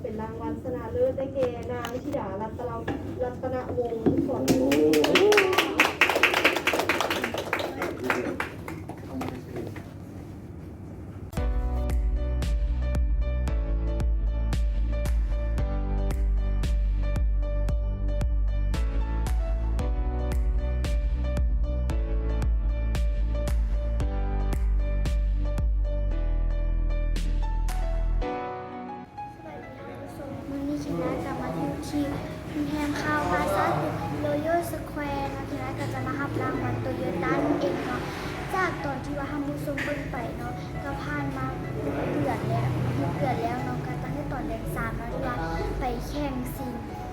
ເປັນລາງວັນຊະນະເລີດໄດ້ແກ່ ນາງທິດາ ລັດຕະລະ ລັດຕະນະວົງ ສອນ ສະບາຍດີທ່ານຜູ້ຊົມ, ມື້ນີ້ເຄນນາກໍມາຢູ່ທີ່ໂຮງແຮມຄາວພາຊາ ໂຣຢາລສະແຄວເນາະ, ເຄນນາກໍຈະມາຮັບລາງວັນໂຕໂຍຕ້ານັ້ນເອງເນາະ. ຈາກຕອນທີ່ວ່າທ່ານຜູ້ຊົມເບິ່ງໄປເນາະ ກໍຜ່ານມາຫົກເດືອນແລ້ວ, ຫົກເດືອນແລ້ວເນາະ, ກໍຕັ້ງແຕ່ຕອນເດືອນສາມເນາະ ທີ່ວ່າໄປແຂ່ງຊິງ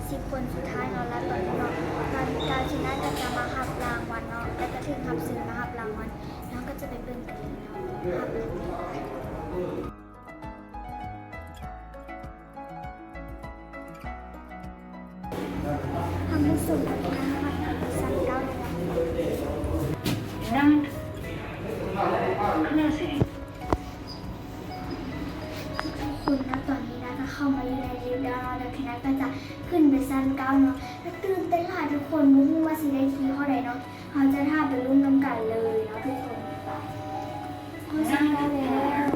ສິບຄົນສຸດທ້າຍເນາະ, ແລ້ວຕອນນີ້ເນາະ ຕອນນີ້ກໍເຄນນາກໍຈະມາຮັບລາງວັນເນາະ, ແລ້ວກໍຖືກຮັບເຊີນມາຮັບລາງວັນ, ເຮົາກໍຈະໄປເບິ່ງກັນເລີຍເນາະ, ຮັບລາງວັນ. ທ່ານຜູ້ຊົມ ອັນນີ້ນະ ມາຮອດຊັ້ນເກົ້າແລ້ວເນາະ. ທຸກຄົນເນາະ ຕອນນີ້ນະ ກໍເຂົ້າມາຢູ່ໃນລິບແລ້ວເນາະ, ແລ້ວເຄນນາກໍຈະຂຶ້ນໄປຊັ້ນເກົ້າເນາະ. ກໍຕື່ນເຕັ້ນຫຼາຍທຸກຄົນ, ບໍ່ຮູ້ວ່າຊິໄດ້ທີເທົ່າໃດເນາະ. ເຮົາຈະຖ້າໄປລຸ້ນນຳກັນເລີຍເນາະທຸກຄົນ. ໄປ ຮອດຊັ້ນເກົ້າແລ້ວ.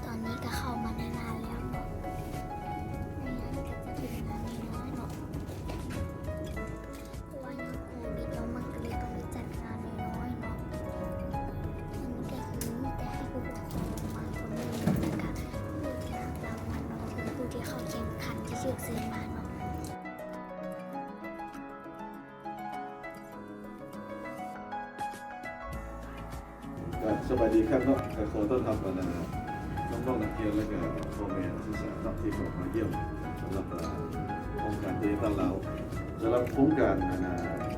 ຕອນນີ້ກໍເຂົ້າມາໃນງານແລ້ວເນາະ, ໃນງານກໍຈະເປັນງານນ້ອຍໆເນາະ, ເພາະວ່າຍ້ອນໂຄວິດເນາະ ມັນກໍເລີຍຕ້ອງໄດ້ຈັດງານນ້ອຍໆເນາະ. ອັນນີ້ກໍຄືມີແຕ່ໃຫ້ຜູ້ປົກຄອງມາຄົນໜຶ່ງ ແລ້ວກໍຜູ້ທີ່ຮັບລາງວັນເນາະ ຄືຜູ້ທີ່ເຂົ້າແຂ່ງຂັນທີ່ຖືກເຊີນມາເນາະ. ກໍສະບາຍດີຄັກເນາະ, ກໍຂໍຕ້ອນຮັບ ອັນ ນ້ອງໆນັກຮຽນ ແລະກະພໍ່ແມ່ນັກສຶກສາເນາະ ທີ່ເຂົ້າມາຢ້ຽມສຳລັບ ອາ ໂຄງການໂຕໂຍຕ້າລາວ. ສຳລັບໂຄງການ ອັນ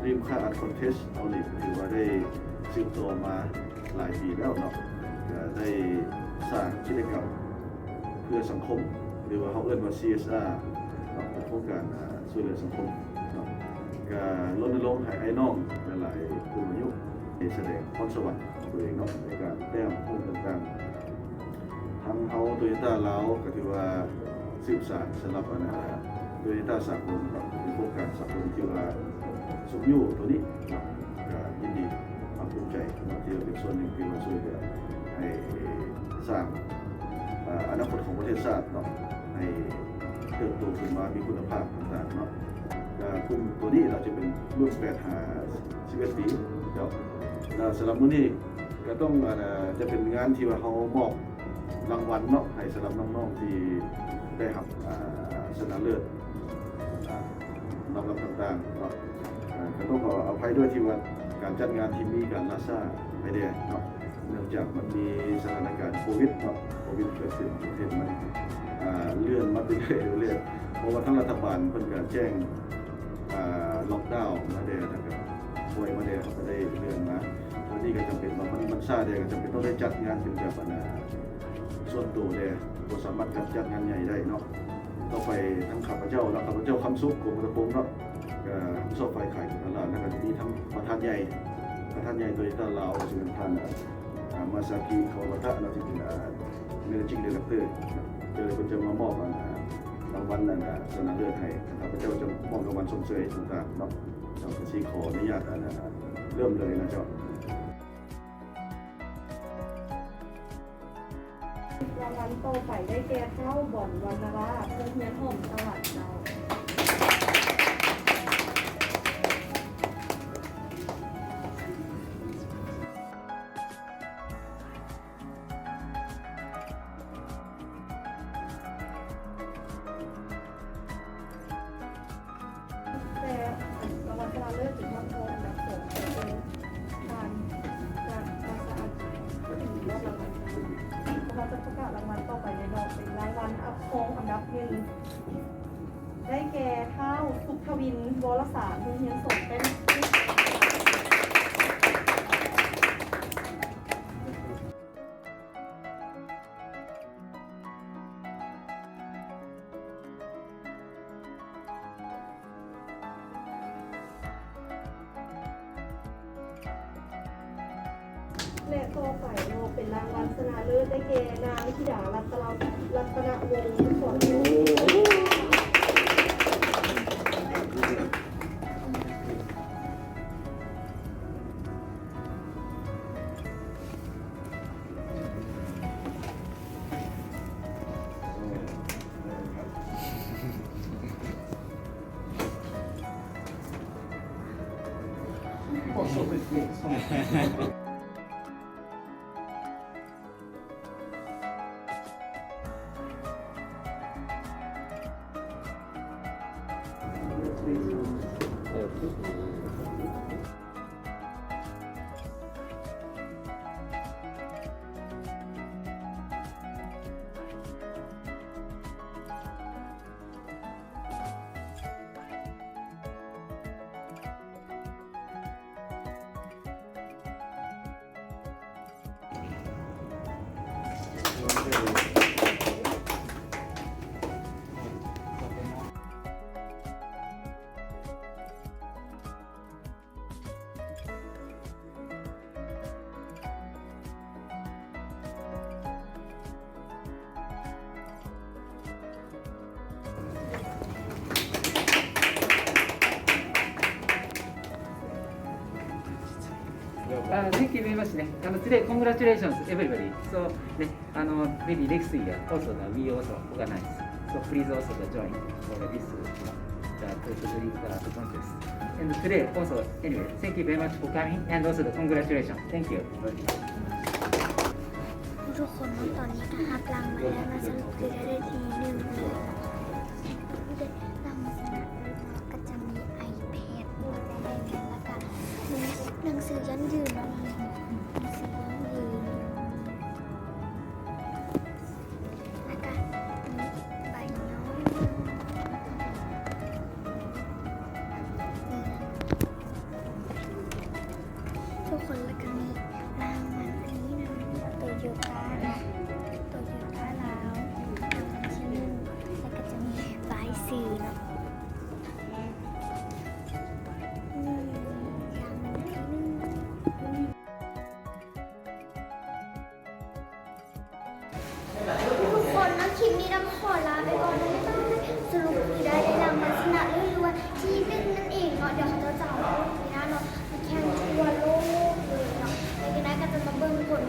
Dream Car Art Contest ເຮົານີ້ ກໍຖືວ່າໄດ້ສືບຕໍ່ມາຫຼາຍປີແລ້ວເນາະ, ກໍໄດ້ສ້າງກິດຈະກຳເພື່ອສັງຄົມ ຫຼືວ່າເຮົາເອີ້ນວ່າ ຊີເອສອາ ເນາະ, ເປັນໂຄງການ ອາ ຊ່ວຍເຫຼືອສັງຄົມເນາະ, ກະລົນນະລົງໃຫ້ອ້າຍນ້ອງຫຼາຍໆຜູ້ມາຢູ່ ໄດ້ສະແດງພອນສະຫວັນຂອງຕົວເອງເນາະ ໃນການແຕ້ມຮູບຕ່າງໆ. ທາງເຮົາໂຕໂຍຕ້າລາວກໍຖືວ່າສືບສານສຳລັບ ອັນ ໂຕໂຍຕ້າສາກົນເນາະ, ເປັນໂຄງການສາກົນທີ່ວ່າຊຸກຍູ້ໂຕນີ້ເນາະ, ກະຍິນດີພາກພູມໃຈເນາະ ທີ່ວ່າເປັນສ່ວນໜຶ່ງທີ່ວ່າຊ່ວຍເຫຼືອໃຫ້ສ້າງ ອາ ອະນາຄົດຂອງປະເທດຊາດເນາະ ໃຫ້ເຕີບໂຕຂຶ້ນມາມີຄຸນນະພາບຕ່າງໆເນາະ. ກໍກຸ່ມໂຕນີ້ເນາະ ຈະເປັນລຸ້ນແປດຫາສິບເອັດປີເນາະ. ແລ້ວສຳລັບມື້ນີ້ກໍຕ້ອງ ອາ ຈະເປັນງານທີ່ວ່າເຮົາມອບລາງວັນເນາະ ໃຫ້ສຳລັບນ້ອງໆທີ່ໄດ້ຮັບ ອາ ຊະນະເລີດ ອາ ລຳດັບຕ່າງໆເນາະ. ອາ ກໍຕ້ອງຂໍອະໄພດ້ວຍທີ່ວ່າການຈັດງານທີ່ມີການລ່າຊ້າໄປແດ່ເນາະ. ເນື່ອງຈາກມັນມີສະຖານະການໂຄວິດເນາະ, ໂຄວິດເກີດຂຶ້ນ ປະເທດມັນ ອ່າ ເລື່ອນມາເລື້ອຍໆ ເລື່ອຍໆ ເພາະວ່າທາງລັດຖະບານເພິ່ນກະແຈ້ງ ອ່າ ລັອກດາວມາແດ່ ແລ້ວກະປ່ອຍມາແດ່ ເຮົາກະໄດ້ເລື່ອນມາ. ຕອນນີ້ກະຈຳເປັນວ່າມັນ ມັນຊ້າແດ່ ກະຈຳເປັນຕ້ອງໄດ້ຈັດງານເປັນແບບ ອັນນ່າ ສ່ວນໂຕແດ່ ບໍ່ສາມາດຈັດ ຈັດງານໃຫຍ່ໄດ້ເນາະ. ຕໍ່ໄປທາງຂ້າພະເຈົ້າເນາະ ຂ້າພະເຈົ້າ ຄຳສຸກ ກົມມະນະພົງເນາະ ກະຮັບຜິດຊອບຝ່າຍຂາຍການຕະຫຼາດ ແລ້ວກະຈະມີທັງປະທານໃຫຍ່ ປະທານໃຫຍ່ໂຕໂຍຕ້າລາວ ຊຶ່ງເປັນທ່ານ ອາ ມາຊາກິ ຄາວາວະຕະເນາະ ທີ່ເປັນ ອາ Managing Director ຈະ ເພິ່ນຈະມາມອບ ອັນ ລາງວັນ ອັນ ຊະນະເລີດໃຫ້. ຂ້າພະເຈົ້າຈະມອບລາງວັນຊົມເຊີຍຕ່າງໆເນາະ. ເຈົ້າ ກະຊິຂໍອະນຸຍາດ ອັນ ເລີ່ມເລີຍນະເຈົ້າ. ລາງວັນຕໍ່ໄປໄດ້ແກ່ ທ້າວ ບອນ ວັນນະລາ ໂຮງຮຽນຮ່ອມສະຫວັນເຈົ້າ. ແຕ່ລາງວັນຊະນະເລີດຈຶ່ງຮອດຮອງອັນດັບສອງ ເປັນທ່ານ ນາງ ມາຊາອາກິ ກໍຖືວ່າລາງວັນ ເພາະວ່າຈະປະ ລາງວັນຕໍ່ໄປເນາະ ເປັນລາງວັນອັບ ຮອງອັນດັບໜຶ່ງ ໄດ້ແກ່ ທ້າວ ສຸກທະວິນ ວໍລະສານ ໂຮງຮຽນສອນແປ້ນ. ແລະ ຕໍ່ໄປເນາະ ເປັນລາງວັນຊະນະເລີດ ໄດ້ແກ່ ນາງ ທິດາ ລັດຕະລະ ລັດຕະນະວົງ ສອນ Uh, thank you very much ね。あの、today, congratulations, everybody. So, ね、あの、maybe next year, also, the, we also organize. So, please also the join for this, uh, the, the, the, the contest. And today, also, anyway, thank you very much for coming and also the congratulations. Thank you. ທຸກຄົນເນາະ ຕອນນີ້ກໍຮັບລາງວັນແລ້ວເນາະ ສະຫຼຸບຄືໄດ້ທີ່ໜຶ່ງເລີຍເນາະ ຜູ້ໄດ້ລາງວັນຊະນະເລີດເນາະ ກໍຈະມີໄອແພດ ແລ້ວກໍມີໜັງສືຢັ້ງຢືນເນາະ ໜັງສືຢັ້ງຢືນ ແລ້ວກະມີໃບຍ້ອຍ ທຸກຄົນ ແລ້ວກະມີລາງວັນອັນນີ້ນຳ ໂຕໂຍຕ້າເນາະ ໂຕໂຍຕ້າລາວ ລາງວັນທີໜຶ່ງ ແລ້ວກະຈະມີບາຍຊື່ເນາະ ອືມ ລາງວັນທີໜຶ່ງ. ທຸກຄົນເນາະ ຄລິບນີ້ນຳຂໍລາໄປກ່ອນເນາະ ສະຫຼຸບຄືໄດ້ ໄດ້ລາງວັນຊະນະເລີດ ຫຼືວ່າທີໜຶ່ງນັ້ນເອງເນາະ ດຽວເຂົາເຈົ້າຈະເອົາໄປເນາະ ໄປແຂ່ງທົ່ວໂລກເລີຍເນາະ ແລ້ວກໍໄດ້ກໍຈະມາເບິ່ງຜົນ